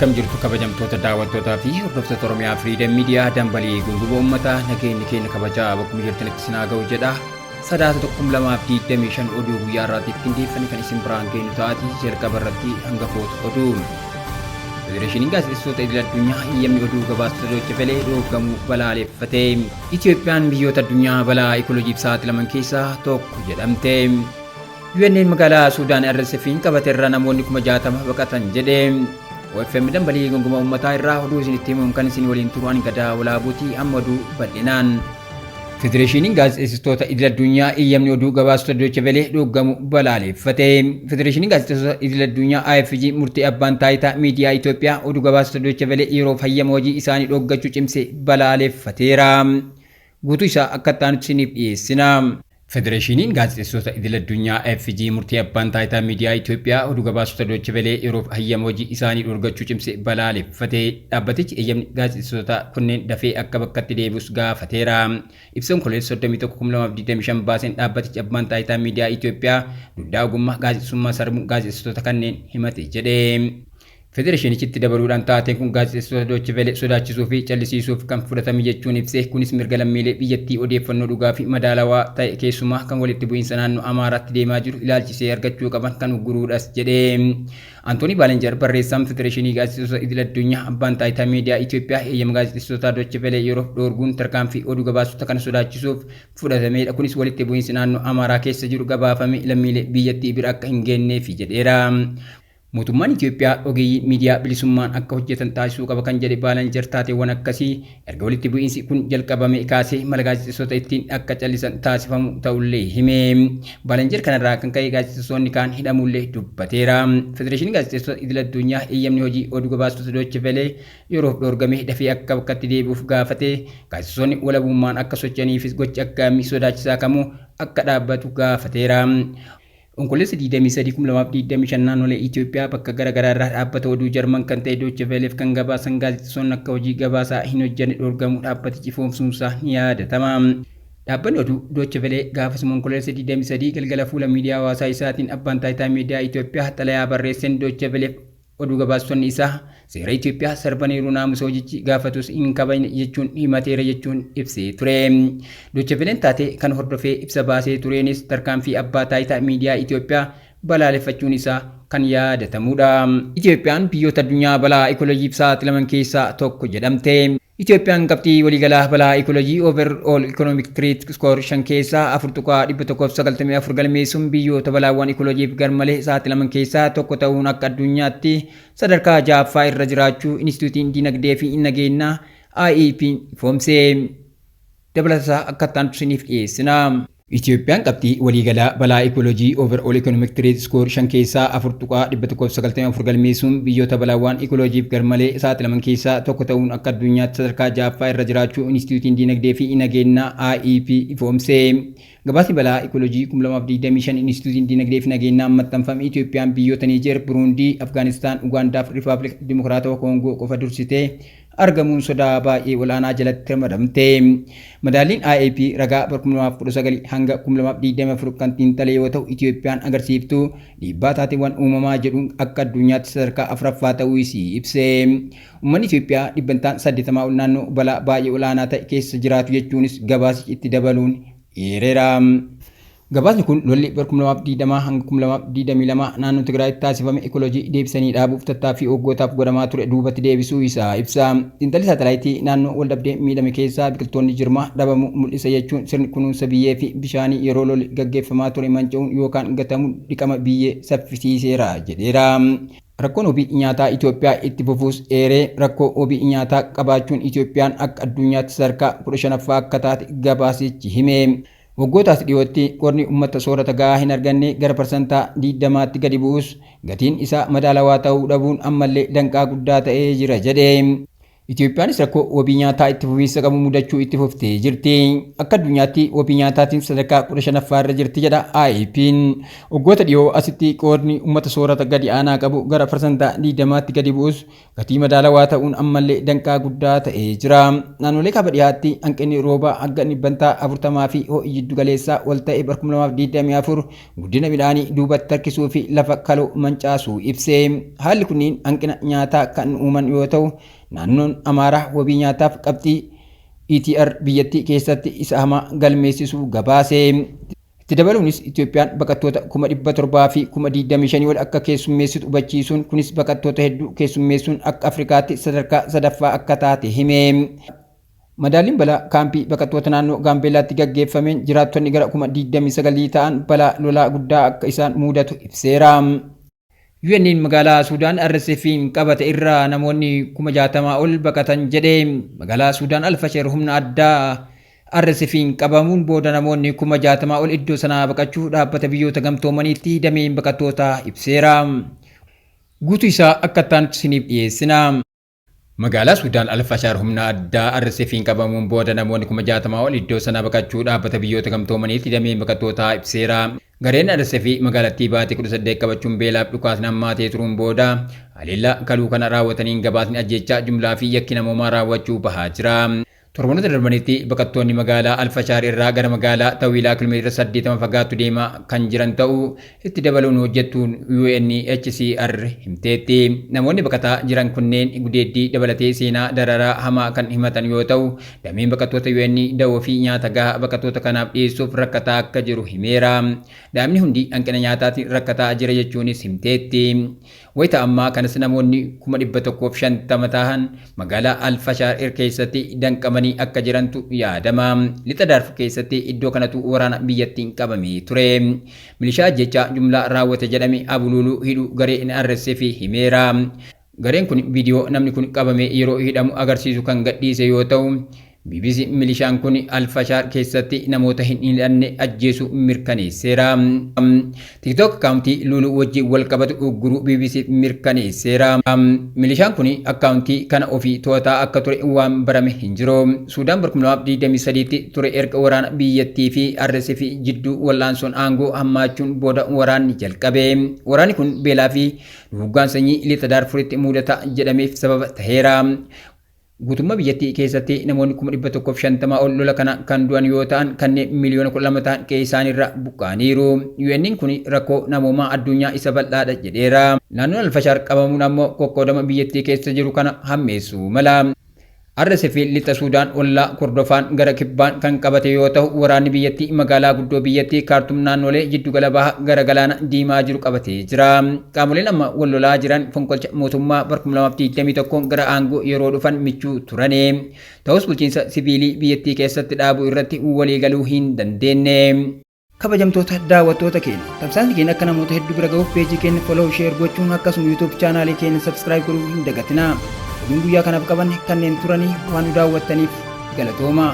Akkam jirtu kabajamtoota daawwattootaa fi hordoftoota Oromiyaa Freedom Media, dambalii gunguma uummataa, nageenyi keenya kabajaa bakkuma jirtanitti isin haa ga'u jedha. Sadaasa 1, 2025 oduu guyyaa har'aatiif qindeeffame kan isin biraan geenyu ta'atii, jalqaba irratti hangafoota oduu. Federeeshiniin Gaazexeessitoota Idil Addunyaa eeyyamni oduu gabaastota Deutsche Welle dhooggamuu balaaleffate. Itoophiyaan biyyoota addunyaa balaa ikolojiif saaxilaman keessaa tokko jedhamte. UNN magaalaa Suudaan RSF'n qabate irraa namoonni 60,000 baqatan jedhe. OFM dambalii gunguma uummataa irraa oduu isinitti himuun kan isin waliin turu ani Gadaa Walaabuutii, amma oduu bal'inaan. Federeeshiniin Gaazexeessitoota Idil Addunyaa eeyyamni oduu gabaastota Deutsche Welle dhooggamu balaaleffate. Federeeshiniin Gaazexeessitoota Idil Addunyaa IFG murtee abbaan taayitaa miidiyaa Itoophiyaa oduu gabaastota Deutsche Welle yeroof hayyama hojii isaanii dhooggachuu cimsee balaaleffateera. Guutuu isaa akka itti aanutti isiniif dhiyeessina. Federeeshiniin Gaazexeessitoota Idil Addunyaa IFG murtee abbaan taayitaa miidiyaa Itoophiyaa oduu gabaastota Deutsche Welle yeroof hayyama hojii isaanii dhorgachuu cimsee balaaleffate. Dhaabbatichi eeyyamni gaazexeessitoota kunneen dafee akka bakkatti deebi'us gaafateera. Ibsa Onkololeessa 31, 2025 baaseen dhaabbatichi abbaan taayitaa miidiyaa Itoophiyaa dudhaa ogummaa gaazexeessummaa sarmuu gaazexeessitoota kanneen himate jedhe. Federeeshinichitti dabaluudhaan taateen kun gaazexeessitoota Deutsche Welle sodaachisuu fi callisiisuuf kan fudhatame jechuun ibse. Kunis mirga lammiilee biyyattii odeeffannoo dhugaa fi madaalawaa ta'e, keessumaa kan walitti bu'iinsa naannoo Amaaraatti deemaa jiru ilaalchisee argachuu qaban kan ugguruudhas jedhe. Antoonii Baalenjar, barreessaan Federeeshinii Gaazexeessitoota Idil Addunyaa, abbaan taayitaa miidiyaa Itoophiyaa eeyyama gaazexeessitoota Deutsche Welle yeroof dhoorguun tarkaanfii oduu gabaasota kana sodaachisuuf fudhatamedha. Kunis walitti bu'iinsi naannoo Amaaraa keessa jiru gabaafame lammiilee biyyattii bira akka hin geenneefi jedheera. Mootummaan Itoophiyaa ogeeyyii miidiyaa bilisummaan akka hojjetan taasisuu qaba kan jedhe Baalanjar, taateewwan akkasii erga walitti bu'iinsi kun jalqabame kaasee mala gaazexeessota ittiin akka callisan taasifamu ta'ullee hime. Baalanjar kanarraa kan ka'e gaazexeessonni kaan hidhamullee dubbateera. Federeeshiniin Gaazexeessota Idil Addunyaa eeyyamni hojii oduu gabaastota Deutsche Welle yeroof dhoorgame dafee akka bakkatti deebi'uuf gaafate. Gaazexeessonni walabummaan akka socho'aniifis gochi akkaammii sodaachisaa kamuu akka dhaabbatu gaafateera. Onkololeessa 23, 2025 naannolee Itoophiyaa bakka gara garaa irraa dhaabbata oduu Jarman kan ta'e Deutsche Welleef kan gabaasan gaazexeessonni akka hojii gabaasaa hin hojjenne dhoorgamuu dhaabbatichi ifoomsuunsaa ni yaadatama. Dhaabbanni oduu Deutsche Welle gaafasuma Onkololeessa 23 galgala fuula miidiyaa hawaasaa isaatiin abbaan taayitaa miidiyaa Itoophiyaa xalayaa barreesseen Deutsche Welleef oduu gabaastonni isaa seera Itoophiyaa sarbaniiru, naamusa hojichi gaafatus hin kabajne jechuun himateera jechuun ibsee ture. Deutsche Wellen taatee kan hordofee ibsa baasee tureenis tarkaanfii abbaa taayitaa miidiyaa Itoophiyaa balaaleffachuun isaa kan yaadatamudha. Itoophiyaan biyyoota addunyaa balaa ikolojiif saaxilaman keessaa tokko jedhamte. Itoophiyaan qabxii waliigalaa balaa ikolojii, overall economic threat score, shan keessaa 4.194 galmeessuun biyyoota balaawwan ikolojiif garmalee saaxilaman keessaa tokko ta'uun akka addunyaatti sadarkaa ja'affaa irra jiraachuu Inistituutiin Dinagdee fi Nageenyaa IEP ifoomse. Dabalatasaa akka itti isiniif dhiyeessina. Itoophiyaan qabxii waliigalaa balaa ikolojii, overall economic threat score, shan keessaa 4.194 galmeessuun biyyoota balaawwan ikolojiif garmalee saaxilaman keessaa tokko ta'uun akka addunyaatti sadarkaa ja'affaa irra jiraachuu Inistituutiin Dinagdee fi Nageenyaa IEP ifoomse. Gabaasni balaa ikolojii 2025 Inistituutiin Dinagdee fi Nageenyaa maxxanfame Itoophiyaan biyyoota Niijeer, Buruundii, Afgaanistaan, Ugaandaa fi Rippaabilika Dimokiraatawaa Koongoo qofa dursitee argamuun sodaa baay'ee olaanaa jalatti ramadamte. Madaalliin IAP ragaa bara 2019 hanga 2024 kan xiinxale yoo ta'u, Itoophiyaan agarsiiftuu dhiibbaa taateewwan uumamaa jedhuun akka addunyaatti sadarkaa afuraffaa ta'uu isii ibse. Uummanni Itoophiyaa dhibbantaan 80 ol naannoo balaa baay'ee olaanaa ta'e keessa jiraatu jechuunis gabaasichi itti dabaluun eereera. Gabaasni kun lolli bara 2020 hanga 2022 naannoo Tigraayitti taasifame ikolojii deebisanii dhaabuuf tattaaffii waggootaaf godhamaa ture duubatti deebisuu isaa ibsa. Xiinxalli saatalaayitii naannoo waldhabdee miidhame keessaa biqiltoonni jirmaa dhabamuu mul'isa jechuun, sirni kunuunsa biyyee fi bishaanii yeroo lolli gaggeeffamaa ture manca'uun yookaan gatamuun dhiqama biyyee saffisiiseera jedheera. Rakkoon wabii nyaataa Itoophiyaa itti fufuus eeree, rakkoo wabii nyaataa qabaachuun Itoophiyaan akka addunyaatti sadarkaa 15ffaa akka taate gabaasichi hime. Waggootaas dhiyootti qorni uummata soorata gahaa hin arganne gara 20%tti gadi bu'us, gatiin isaa madaalawaa ta'uu dhabuun ammallee danqaa guddaa ta'ee jira jedhe. Itoophiyaanis rakkoo wabii nyaataa itti fufiinsa qabu mudachuu itti fuftee jirti. Akka addunyaatti wabii nyaataatiin sadarkaa 15ffaa irra jirti jedha IAP'n. Waggoota dhiyoo asitti qoodni uummata soorata gadi aanaa qabu gara parsantaa 20tti gadi bu'us gatii madaalawaa ta'uun ammallee danqaa guddaa ta'ee jira. Naannolee kaaba dhiyaatti hanqinni roobaa hanga dhibbantaa 40 fi ho'i jiddu galeessaa ol ta'e bara 2024 guddina midhaanii duubatti harkisuu fi lafa kaloo mancaasuu ibse. Haalli kunniin hanqina nyaataa kan uuman yoo ta'u, naannoon Amaaraa wabii nyaataaf qabxii ETR biyyattii keessatti isa hamaa galmeessisuu gabaase. Itti dabaluunis Itoophiyaan baqattoota 725,000 ol akka keessummeessitu hubachiisuun kunis baqattoota hedduu keessummeessuun akka Afrikaatti sadarkaa sadaffaa akka taate hime. Madaalliin balaa kaampii baqattoota naannoo Gaambeellaatti gaggeeffameen jiraattonni gara 29,000 ta'an balaa lolaa guddaa akka isaan mudatu ibseera. UN'n magaalaa Suudaan RSF'n qabate irraa namoonni 60,000 ol baqatan jedhe. Magaalaa Suudaan Alfasheer humna addaa RSF'n qabamuun booda namoonni 60,000 ol iddoo sanaa baqachuu dhaabbata biyyoota gamtoomaniitti dameen baqattootaa ibseera. Guutuu isaa akka itti isiniif dhiyeessina. Magaalaa Suudaan Alfashaar humna addaa RSF'n qabamuun booda namoonni 60,000 ol iddoo sanaa baqachuu dhaabbata biyyoota gamtoomaniitti dameen baqattootaa ibseera. Gareen RSF magaalattii baatii 18 qabachuun beelaaf dhukaasni hammaatee turuun booda haleellaa kaluu kana raawwataniin gabaasni ajjeechaa jumlaa fi yakki namoomaa raawwachuu bahaa jira. Torbanoota darbanitti baqattoonni magaalaa Alfashaar irraa gara magaalaa Tawiilaa kiiloomeetira 80 fagaattu deemaa kan jiran ta'uu itti dabaluun hojjettuun UNHCR himteetti. Namoonni baqataa jiran kunneen gudeeddii dabalatee seenaa dararaa hamaa kan himatan yoo ta'u, dameen baqattoota UN dawoo fi nyaata gahaa baqattoota kanaaf dhiyeessuuf rakkataa akka jiru himeera. Daa'imni hundi hanqina nyaataatiin rakkataa jira jechuunis himteetti. Wayita ammaa kanas namoonni 150,000 tahan magaalaa Alfashaar keessatti danqamanii akka jirantu yaadama. Lixa Daarfur keessatti iddoo kanatu waraana biyyattiin qabamee ture. Milishaa ajjechaa jumlaa raawwate jedhame Abuluuluu hidhuu gareen RSF himeera. Gareen kun viidiyoo namni kun qabame yeroo hidhamu agarsiisu kan gadhiise yoo ta'u, BBC milishaan kun Alfashaar keessatti namoota hin hidhanne ajjeesuu mirkaneesseera. TikTok akkaawuntii Luuluu wajjin wal qabatu ugguruu BBC mirkaneesseera. Milishaan kun akkaawuntii kana ofii to'ataa akka ture waan barame hin jiru. Suudaan bara 2023tti ture erga waraana biyyattii fi RSF jidduu wal'aansoon aangoo hammaachuun booda waraanni jalqabe. Waraanni kun beelaa fi duguuggaan sanyii lixa Daarfuritti mudata jedhameef sababa taheera. Guutummaa biyyattii keessatti namoonni 150,000 ol lola kana kan du'an yoo ta'an kanneen 12 miliyoona ta'an qe'ee isaaniirra buqqa'aniiru. UN'n kun rakkoo namoomaa addunyaa isa bal'aadha jedheera. Naannoon Alfashaar qabamuun ammoo qoqqoodama biyyattii keessa jiru kana hammeessuu mala. RSF lixa Suudaan ollaa Kordofaan gara kibbaan kan qabate yoo ta'u waraanni biyyattii magaalaa guddoo biyyattii Kaartum naannolee jiddugala baha gara galaana diimaa jiru qabatee jira. Qaamoleen amma wal lolaa jiran fonqolcha mootummaa bara 2021 gara aangoo yeroo dhufan michuu turani. Ta'us bulchiinsa siviilii biyyattii keessatti dhaabuu irratti waliigaluu hin dandeenye. Kabajamtoota daawwattoota keenya, tamsaasni keenya akka namoota hedduu bira gahuuf peejii keenya follow, share gochuun akkasuma YouTube chaanaalii keenya subscribe godhuu hin dagatinaa. Oduun guyyaa kanaaf qabanne kanneen turanii waan nu daawwattaniif galatooma.